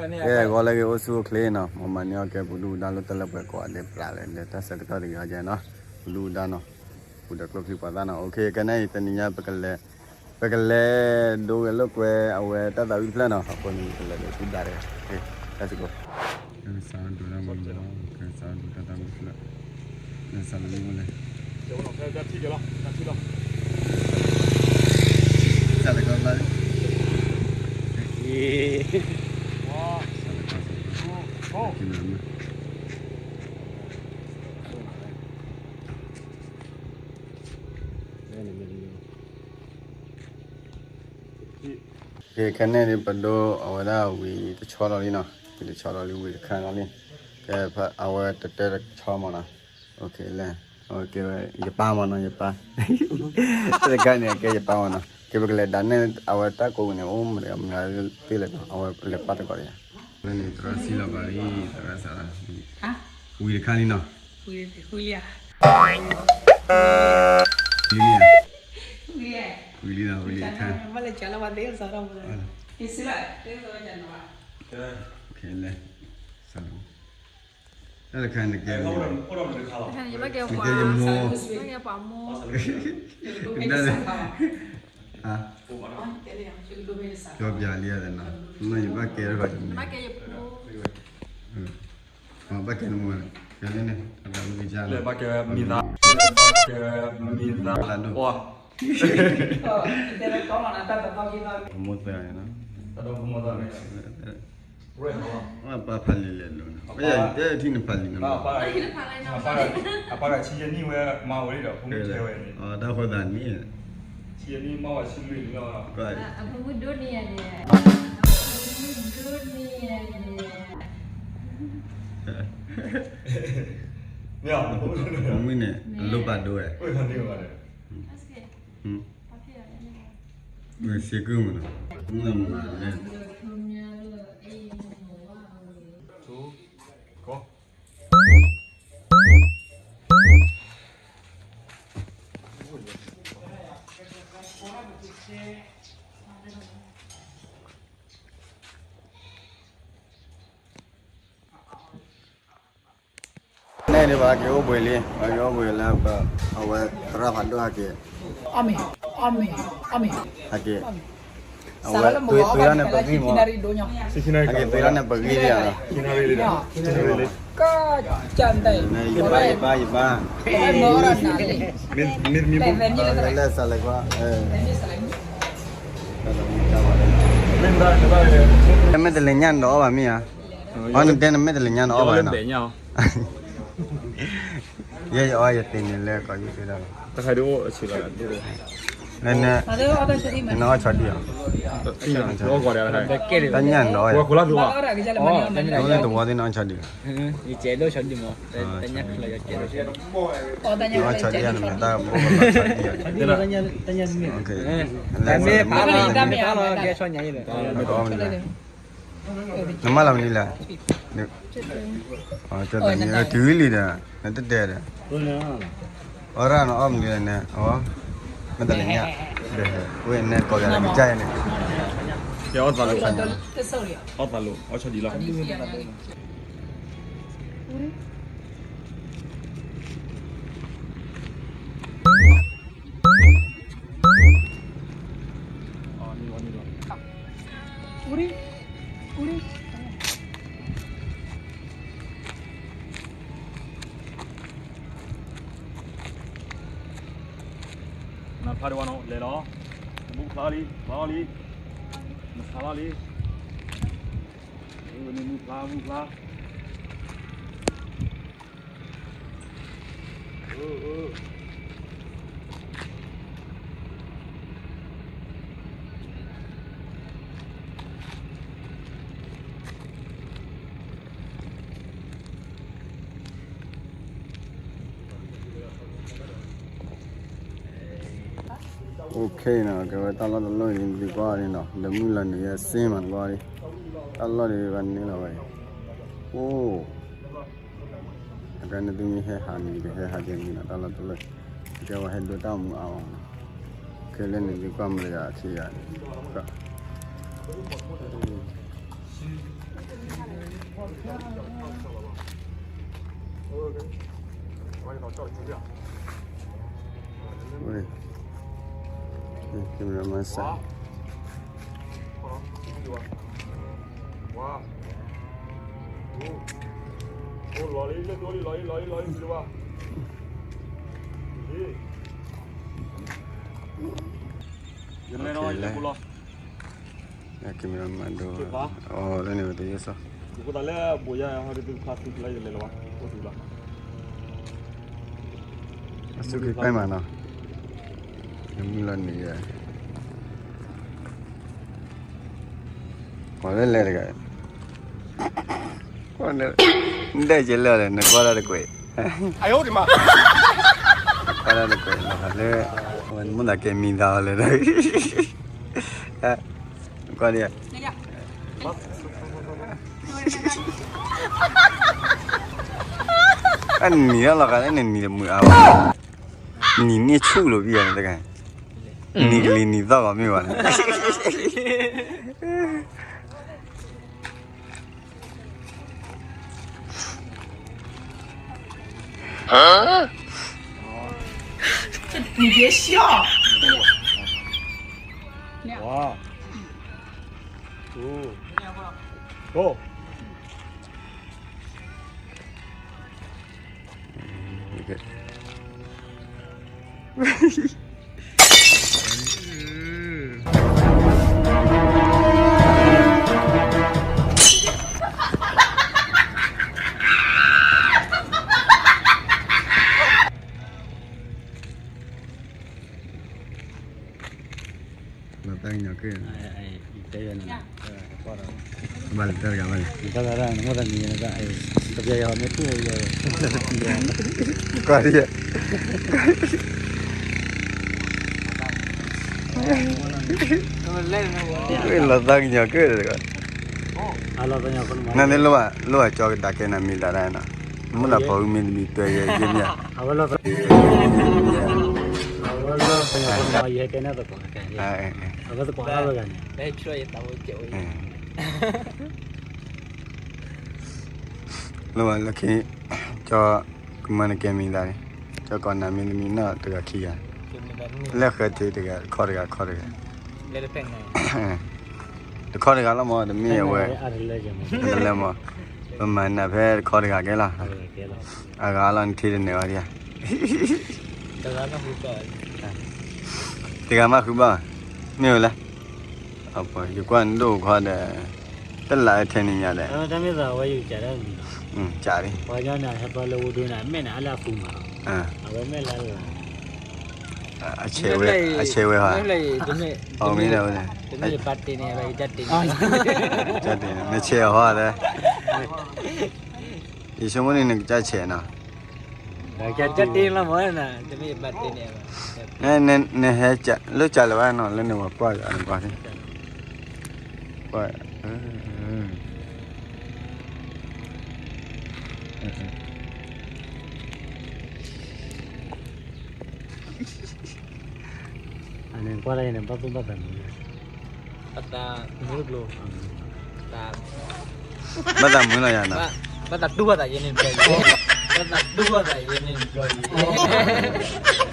ကဲ ဂီၤလၢအဂ့ၤ အိၣ်ဆူၣ်အိၣ်ချ့နီၤ, မ်မၤန့ၢ်အီၣ်ကဲ ပူၤဒုၣ်ပူၤဒါ လၢတၢ်လၢပှဲၤကိးဂၤဒဲး ပျၢ်လၢဒဲး တၢ်ဆၢကတီၢ်တဂ့ၤအီၤကဲနီၤ, ပူၤဒုၣ်ပူၤဒါနီၤ, ပူၤဒီးကျိချံပှၤသၣ်နီၤ, အိၣ်ခ့ ကဲန့ၣ်အံၤ တနံၤညါ ပကလဲၤဒိဂဲၤလိာ်ကွဲ အဝဲတၢ်သးဝံၣ်တဖျၢၣ်နီၤ, အဃိန့ၣ် ပကလဲၤဒိးဆူဒါတဂၤ, တၢ်စ့ၢ်ကီး ကဲ စးဒိးတၢ်ဝံၣ်နီၤ, ကဲ စးဒိးတၢ်သးဝံၣ်တဖျၢၣ်, စးလၢမ့ၢ်လဲၣ်, စးလၢကီၢ်ဘၣ်လံ, စးလၢကီၢ်ဘၣ်လံ, ကဲ ကဲ ခဲန့ၣ်ဒ် ပဒိအဝဲဒၣ်ဝံၤတဆီလီၤလံနီၤ, ဝံၤတဆီလီၤလံ ဝံၤတခါလီၤလံ, ကဲ အဝဲတတၢတဆီမးနီၤ, အိၣ်ခ့လဲၣ်, အဝဲကဲဝဲ ယပၢ်မးနီၤ ယပၢ်, တခါန့ၣ် ကဲယပၢ်မးနီၤ, ကဲ ပကလဲၤဒၣ်နဲၣ် အဝဲတၢ်ကိးဝံၤန့ၣ် အိၣ်မတဂၤမတဂၤသ့လဲၣ်နီၤ, အဝဲလဲၤပာ်တကိးဒံးဧါ, ဝဲန့ၣ် သရၣ်စံၣ်လီၤပာ်လံ သရၣ်စံၣ်လီၤ, ဝံၤတခါလံနီၤ, ဝံၤလံဧါ, ဝံၤလံ, ဝံၤလံနီၤ ဝံၤလံတခါ, လဲၤ, တၢ်တခါန့ၣ်ကဲ, နကဲယမိၢ်, နကဲပှၤမိၢ်, ဒၣ်လဲၣ်, ကၠီပၠးလံဧါနီၤ, နဘၣ်ကဲထီၣ်, ဘၣ်ကဲနမိၢ်, ကဲန့ၣ်, ဘၣ်ကဲမံၤသး, ဘၣ်ကဲမံၤသး, မိၢ်သၢန့ၣ်နီၤ, ပၢ်ဖးလံၤလဲၤလိၤနီၤ, ပယတဲထံၣ်နဖးလံၤနီၤ, အပၢ်ဂၤဆံယဲၢ်နံၣ်ဝဲမၤဝဲဒီး ဖိမုၣ်ထဲဝဲန့ၣ်, တၢ်ဃိသးန့ၣ်, ဆံယဲၢ်နံၣ်မၤဝဲဆံလွံၢ်နံၣ်လီၤ, အဖိမုၣ်ဒိၣ်န့ၢ်ယၤန့ၣ်, အဖိမုၣ်ဒိၣ်န့ၢ်ယၤန့ၣ်, မ့ၢ်, ဖိမုၣ်န့ၣ် အလိၣ်ဘၣ်ဒိဝဲ, စ့ကုမနီၤ, မၤလဲၣ် န့ၣ်ဒ်ပှၤက့ၤအိၣ်ဘှံးလံ, ပှၤက့ၤအိၣ်ဘှံးလၢ အဝဲသရၣ်ဖးဒိၣ်ဟဲက့ၤ, ဟဲက့ၤ, အဝဲသွံၣ်ထီၣ်န့ၣ်ပဂံၢ်မး, ဟဲက့ၤသွံၣ်ထီၣ်န့ၣ်ပဂံၢ်လံဧါ, ယဘၣ် ယဘၣ်, ယဘၣ်, လဲၤလဲၤစးလဲၤကွၢ်, မ့ၢ်တလၢညၣ်နဒီးအီၣ်ဘၣ်မ့ၢ်ဧါ, အီနတဲနမ့ၢ်တလၢညၣ်နအီၣ်ဘၣ်နီၤ, ယဲယအီၣ်ယသ့န့ၣ်လၢကီးယုၢ်သ့ဒၣ်လီၤ, နအီၣ်ဆီဒံၣ်ဧါ, တၢ်ညၣ်နဒီးအီၣ်ယၤ, တဝီသ့ၣ်နအီၣ်ဆီဒံၣ်, နအီၣ်ဆီဒံၣ်ဧါန့ၣ် မ့ၢ်တၢ်ဘိၣ်ဘၣ်ဆီဒံၣ်ဧါ, နမၤလီၤမနုၤလဲၣ်, တုၤလံဒီး နတတဲဒီး, အီၣ်ရၣ်နအီၣ်မနုၤလဲၣ်န့ၣ်, အီၣ်, မ့ၢ်တလၢညါ, ဝဲန့ၣ်ကိးယၤလၢကစၢ်ယဲန့ၣ်, အီၣ်သးလိာ်, အီၣ်သးလိာ် အီၣ်ဆီဒံၣ်လီၤ. နဖျါဒံးဝဲနီၤ လဲၤလီၤ, မုၢ်ဖျါလံ ဖျါလံ, မုၢ်ဖျါလံ, မုၢ်ဖျါ မုၢ်ဖျါ. OK နီၤ, ကဲဝဲတၢ်လီၢ်တလီၢ်အံၤ နသုကွၢ်အီၤန့ၣ်နီၤ, ဒီးမုၢ်လီၤနုာ်ယဲစ့မးကွၢ်အီၤ, တၢ်လီၢ်ဒ်ဘၣ်န့ၣ်လီၤဝဲ, အိၣ် အကဲန့ၣ်သုမ့ၢ်ဟဲဟးန့ၣ် ကဟဲဟးကဲန့ၣ်နီၤ, တၢ်လီၢ်တလီၢ်, ကဲဝဲဟဲဒိတၢ်မူအါမးနီၤ, ခဲလၢာ်န့ၣ် သုကွၢ်မတၤယၤခံဂၤန့ၣ်, ဝဲ ကင်မရာမန် စၢ် ဝါ အိၣ်လီၤလံ လၢလီၤလံ လီၤလံ လီၤလံ လီၤလံ ယလဲၤလီၤ ယလဲၤလီၤ ကင်မရာမန်ဒိ အီၤလၢန့ၣ် ဝဲတယဲၢ်စီ ယကသးလၢဘိယါဟီဒ်သုတခါသုဖျါယလဲၤလီၤဘၣ် အိၣ်သုလီၤ အစူၢ်က့ၤပၢ်မးနီၤ ယမုၢ်လီၤနံၤယဲ ကွၢ်လၢလဲၤတဂၤ ကွၢ်လၢ နဒဲကဲလၢာ်လဲၣ် နကွၢ်တၢ်တကွဲး ကွၢ်တၢ်တကွဲးလီၤလၢ ဝဲနမိၢ်သးကဲမံသးအီၤလၢ ကွၢ်ဒ် အနံၤလီၤဂာ်လၢနနံၤတမုာ်အါဘၣ် နံၤန့ၢ်ဆူၣ်လိာ်ဘံၣ်အီၤတဂၤ နံၤကလံၤနံၤသီၣ်ဂီၤမ့ၢ်ဘၣ်န့ၣ် 你别笑。哇，哦，哦。 လီၤသးကညီၤက့ၤ တဲဝဲန့ၣ် ဘၣ်လဲၣ်တၢ်တဂၤဘၣ်လဲၣ် တၢ်ဂၤဒၣ်နမိၢ်သးမံၤန့ၣ် ကပျဲယၤမ့ၢ်ထူၣ်ယၤ ကွၢ်ဒ် လီၤသးကညီၤက့ၤတဂၤ နန့ၣ်လိၣ်ဘၣ် လိၣ်ဘၣ်ကၠီကဒါကဲနၤမံၤဒၣ်ဒၣ်နီၤ နမိၢ်သးဖိမ့ၢ်တမံၤတွဲယဲယဲမ့ၢ် အဝဲလီၤသးကညီၤက့ၤနၤ ယဟဲကဲန့ၣ်သကိး အဝဲသကိးအါဝဲဂၤန့ၣ် လၢဝဲလၢခံ ကၠီကမၤနကဲမံၤသးန့ၣ် ကၠီကိးနၤမ့ၢ်တမံၤနီၢ်တဂၤခံဂၤ လၢဃဲထံတဂၤ ခီတဂၤ ခီတဂၤ တခီတဂၤလီၤမး တမ့ၢ်အဝဲ တလၢမး ပမၤနၤဖဲတခီတဂၤကဲလီၤ အဂၤလီၤနထံတန့ၢ်ဝဲဒၣ် တဂၤမ့ၢ်ဃုဘၣ် မ့ၢ်ဝဲလဲၣ် ယကွၢ်နဒိၣ်ခီဒီး တလးထဲန့ၣ်ညါဒီး တၢ်မ့ၢ်သးဝဲယကစးဒၣ်မံၤ ကးလံ ပှၤကညီန့ၣ် ဟဲပှၤလၢဝူဒုန့ၣ် မဲာ်န့ၣ် အလၢအပူၤမး အဝဲမဲာ်လၢ အဆဲးဝဲ အဆဲးဝဲဟီ အမ့ၢ်ဒၣ်ဝဲ နဆဲးအဟီဒီး ယဆိကမိၣ်န့ၣ် နကစၢ်ဆဲးနီၤ နဟဲလၢကၢ်လၢၤဘၣ်နီၤ လၢန့ၣ်ဝဲကွၢ်ယၤနကွၢ် ကွၢ် အန့ၣ်ကွၢ်လၢန့ၣ် ဘၣ်သူၣ်ဘၣ်သးမုာ် ဘၣ်သးမုာ်လီၤယၤနီၤ ဘၣ်သးတူၢ်ဘၣ်သးယဲန့ၣ်ဘျီယဲ ဘၣ်သးတူၢ်ဘၣ်သးယဲန့ၣ်ဘျီယဲ ဘၣ်သးတူၢ်ဘၣ်သးယဲန့ၣ်ဘျီယဲ